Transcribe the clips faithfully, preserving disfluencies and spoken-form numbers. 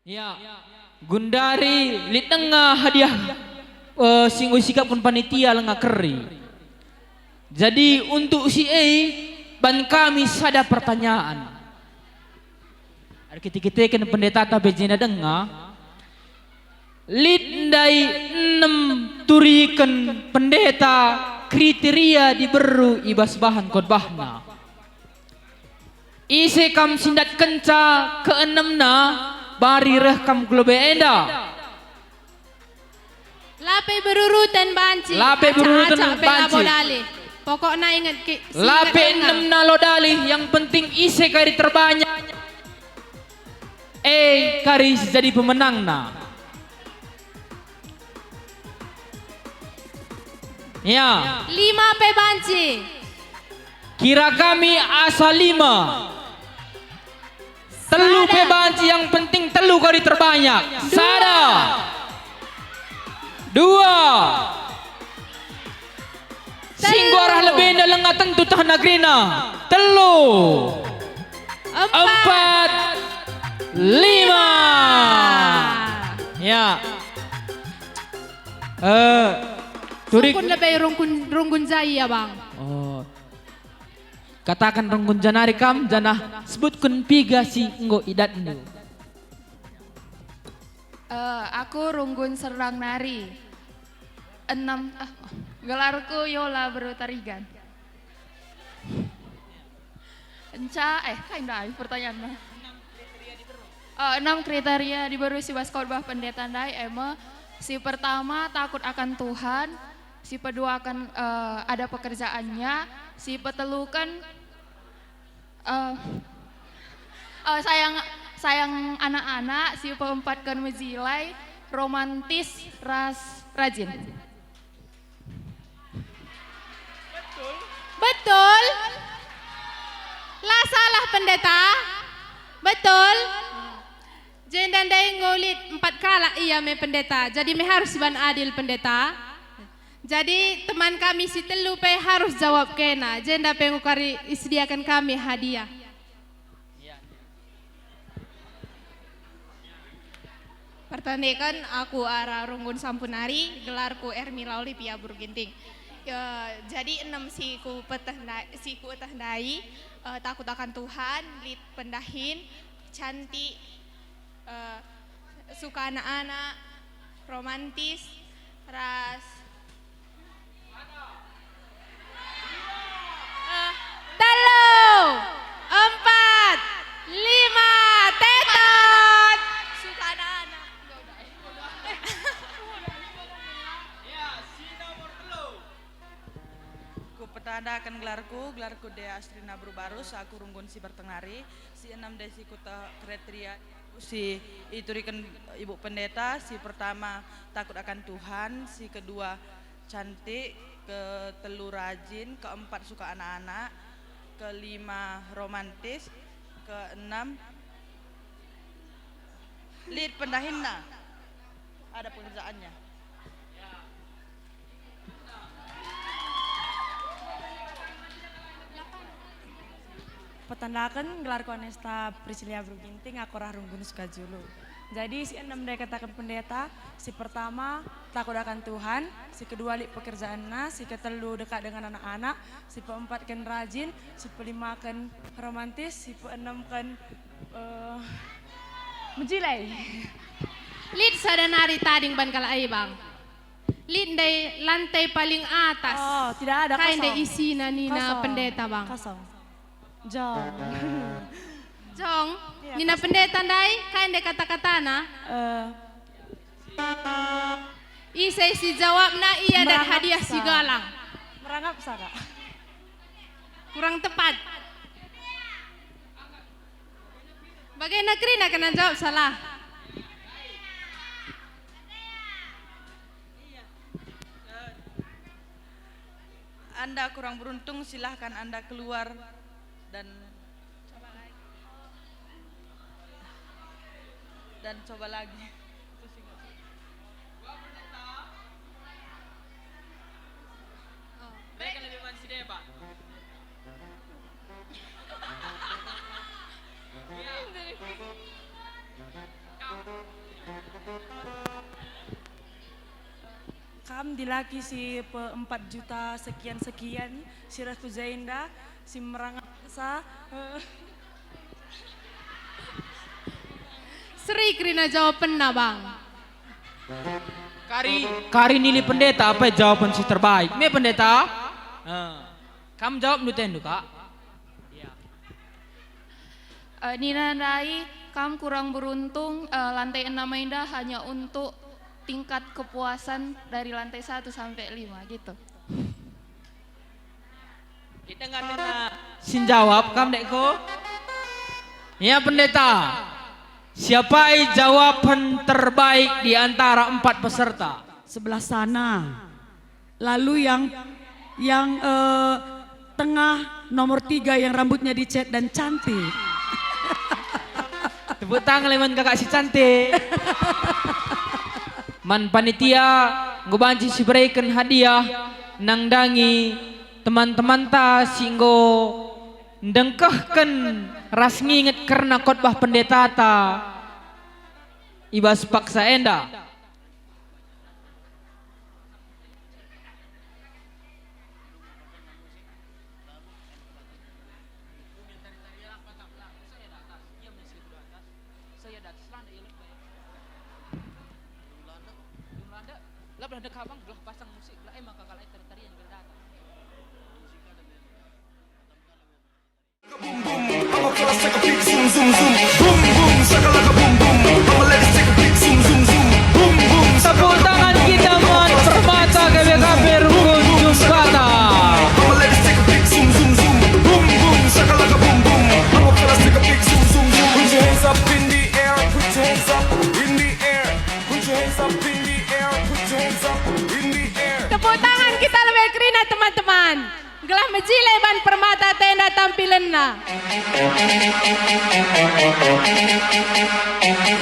Ya, gundari lit denga hadiah, eh, si enggo isikapken panitia lenga keri. Jadi untuk si e ban kami sada pertanyaan. Erkite-kiteken pendetata pe jenda denga, lit ndai enem turiken pendeta kriteria diberu i bas bahan khotbahna. Ise kam si ndatkenca keenemna, bari reh kam ku lebe enda. La pe beruruten banci. La pe beruruten banci. Acak-acak pe labo dalih. Pokokna inget ki, si inget denga. La pe enemna labo dalih, yang penting ise kari terbanyak, e kari si jadi pemenangna. Ya. Lima pe banci. Kira kami asa lima. Telu pe banci, yang penting telu kari terbanyak. Sada. Dua. Sada. Si enggo arah lebenda lenga tentu tehna kerina. Telu. Empat. Empat. Lima. Lima. Ya. Eh, turik. Sungkun lebe rungkun, runggun ja ia, Bang. Oh. Kataken runggun ja nari kam, janah sebutken piga si enggo idatndu. Eh, aku runggun Serang nari. Enem, ah, gelarku Yola Beru Tarigan. Enca, eh, kai ndai pertanyaanna? Oh, enam kriteria diberu si bas khotbah pendeta ndai, e me, si pertama, takut akan Tuhan, si peduaken, eh, ada pekerjaannya, si peteluken, eh, eh, sayang, sayang anak-anak, si peempatken mejilai, romantis, ras rajin. Betul? La salah, Pendeta? Betul? Jenda ndai enggo lit empat kalak ia me, Pendeta. Jadi me harus iban adil, Pendeta. Jadi teman kami si telu pe harus jawab kena. Jenda pe enggo kari isediaken kami hadiah. Pertendeken, aku ara runggun Sampunari, gelarku Ermila Olivia Burginting. Ya, jadi enem si ku peteh nda-, si ku eteh ndai, eh, takut akan Tuhan, lit pendahin, cantik, eh, suka anak-anak, romantis, ras Eh, telu, empat, lima, teton. Suka anak-anak. Kupetandaken gelarku, gelarku Dea Astrina Beru Barus, aku runggun si bertengari, si enem desi kuta kriteria si ituriken Ibu Pendeta, si pertama takut akan Tuhan, si kedua cantik, ketelu rajin, keempat suka anak-anak, kelima romantis, keenam lit pendahinna, ada pekerjaannya. Petandaken, gelarku Anesta Priscilia Beru Ginting, aku arah runggun Sukajulu. Jadi, si enem ndai kataken pendeta, si pertama, takut akan Tuhan, si kedua, lit pekerjaanna, si ketelu, dekat dengan anak-anak, si peempatken rajin, si pelimaken romantis, si peenemken, eh, mejilai. Lit sada nari tading ban kalak e, Bang. Lit ndai lantai paling atas. Oh, tidak ada, kosong. Kai ndai isina nina pendeta, Bang? Kosong. Jong. Jong, iya, nina pendeta ndai, kai ndai kata-katana? Eh. Ise si jawabna, ia dat hadiah si galang. Merangap sa, Kak. Kurang tepat. Bagena kerina kena jawab salah. Anda kurang beruntung, silahkan Anda keluar dan, dan coba lagi. Mereka lebih man si Deba. Dilaki si pe empat juta sekian-sekian, si ras ku jenda, si merangap sa. Seri kerina jawapenna, Bang. Kari, kari nilai pendeta apai jawapen si terbaik. Me pendeta? Eh, kam jawab ndu tendu, Kak. Iya. Eh, nina ndai, kam kurang beruntung, eh, lantai enam enda hanya untuk tingkat kepuasan dari lantai satu sampai lima, gitu. Kita nggak kena si njawab, kam, dekku? Ya, pendeta. Siapai jawaben terbaik di antara empat peserta? Sebelah sana. Lalu yang, yang, eh, tengah nomor tiga yang rambutnya dicet dan cantik. Tepuk tangan man kakak si cantik. Man panitia, enggo banci sibereken hadiah nandangi teman-temanta si enggo ndengkehken ras nginget kerna khotbah pendetata i bas paksa enda. Saya dat selanda ia lebay. Belum landa. Lah belah dek abang, belah pasang musik, belah emang kakal air tari-tarian belah datang. Bum bum, apa kelas cakap zoom zoom zoom. Bum bum, sakalaka bum bum, apa ladies cakap zoom zoom zoom. Bum bum, tepuk tangan kita man Permata K B K P Rungkut Jumpata. Apa ladies cakap zoom zoom zoom. Bum bum, sakalaka bum bum, apa kelas cakap zoom zoom zoom. Put your hands up in the air, put your hands up in the air, put your hands up in the air, put your hands up in the air. Tepuk tangan kita lebih kerina, teman-teman. Gelah mejile ban Permata tenda tampilenna.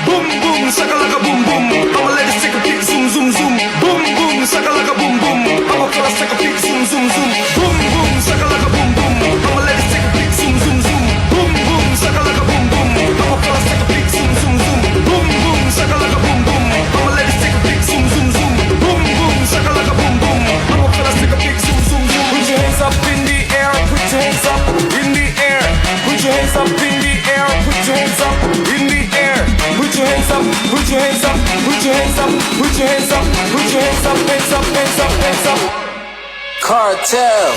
Bum bum sakalaka bum bum, all my ladies take a peek, zoom zoom zoom. Bum bum sakalaka bum bum, all my fellas take a peek, zoom zoom zoom. Bum bum sakalaka bum bum, all my ladies take a peek, zoom zoom zoom. Bum bum sakalaka bum bum, all my fellas take a peek, zoom zoom zoom. Bum bum sakalaka bum bum, all my ladies take a peek, zoom zoom zoom. Bum bum sakalaka bum bum, all my fellas take a peek, zoom zoom zoom. Put your hands up in the air, put your hands up in the air, put your hands up in the air, put your hands up in the air, put your hands up, put your hands up, put your hands up, put your hands up, put your hands up, hands up, hands up, hands up. Kartel.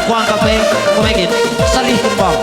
Kuangka pe, kubegin, salihken bang.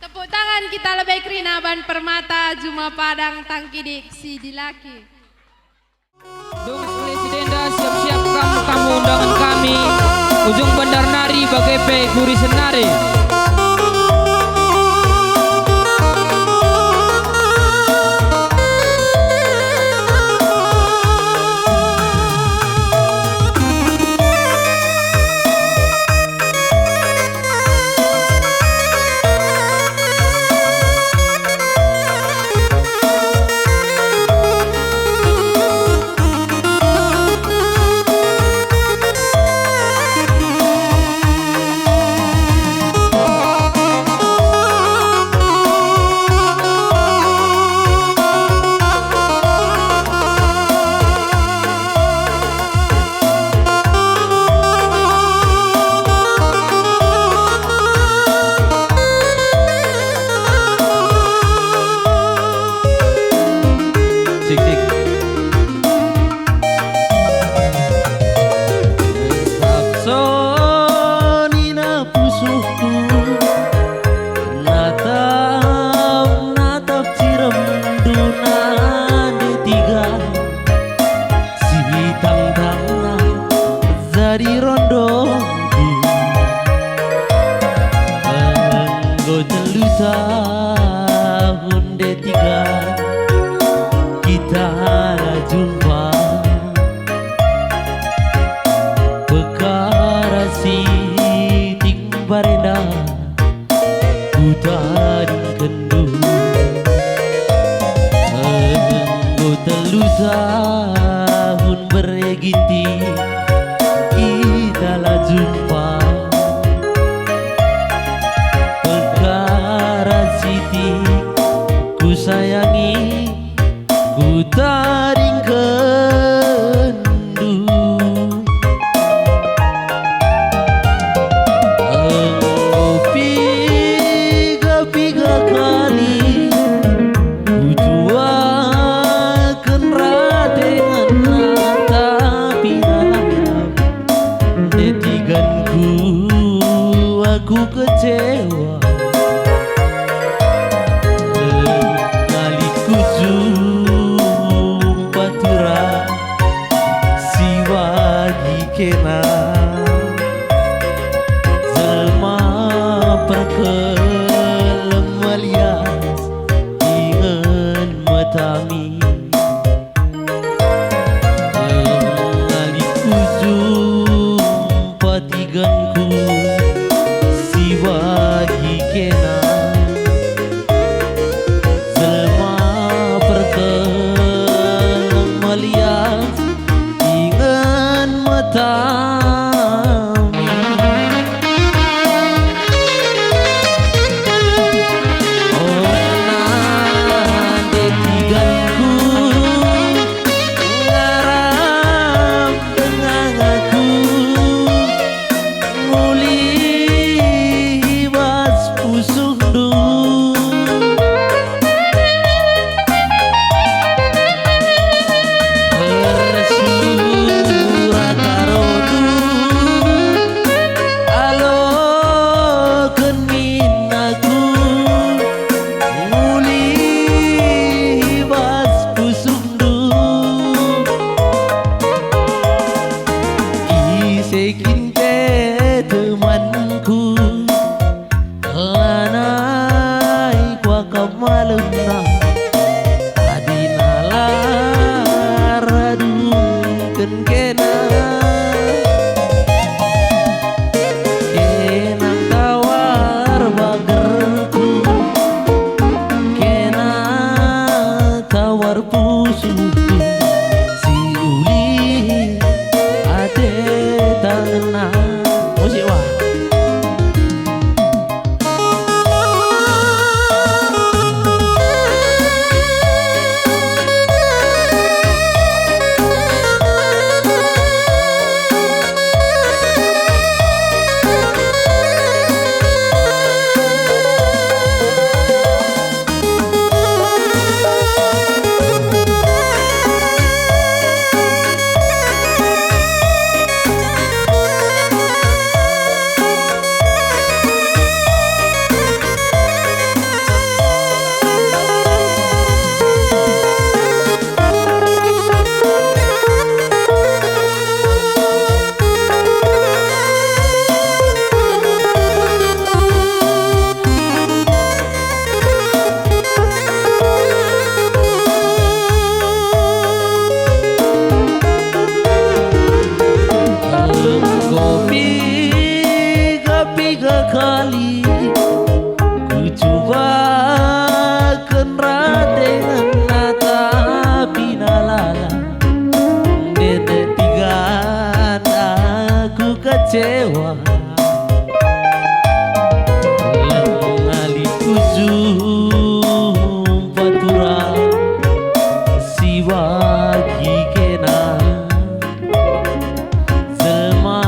Tepuk tangan kita lebe kerina ban Permata Juma Padang Tangkidik si dilaki. Dung sekali si denda, siap-siap kam, kamu undangen kami. Ujung Bandar nari, bage pe Gurisen nari. Cik, cik. Sap sonina pusuhku, natap, natap cirem duna nde tiga. Si tangtangna jadi rondongku. Enggo telu tahun detiga kita la jumpa. Pekara si ting barenda kutadingkenndu. Enggo telu tahun bere ginting kita la jumpa. Pekara si ting kusayangi kutadingkenndu. Enggo piga-piga kali kutuaken rate mawar pusuhku, si ulihi ateta ngena. Musik, wah. Enggo piga-piga kali kucubaken ratengenna, tapi nalala. Ndende pigan aku kecewa. Leng ngali kujumpa turang si bagi kena. Jelma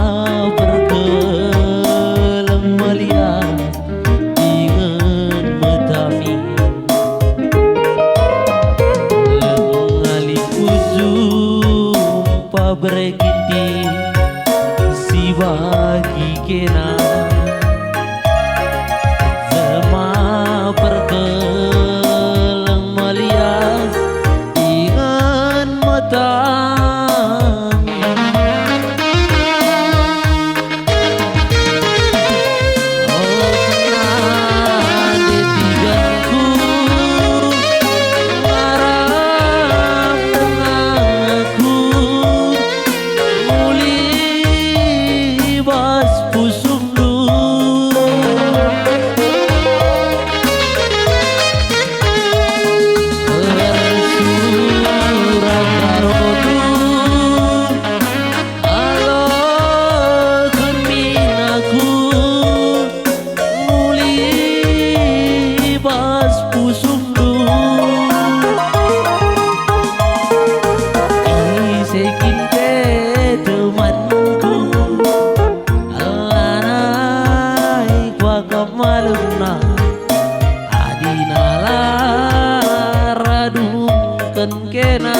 perkeleng melias dingen metami. Leng ngali kujumpa bere ginting si bagi kena. Jelma perkeleng melias dingen metami. Aloken min aku muli bas pusuhndu. Ise kin pe temanku, lanai kuakap malemna, adi nala radungken kena.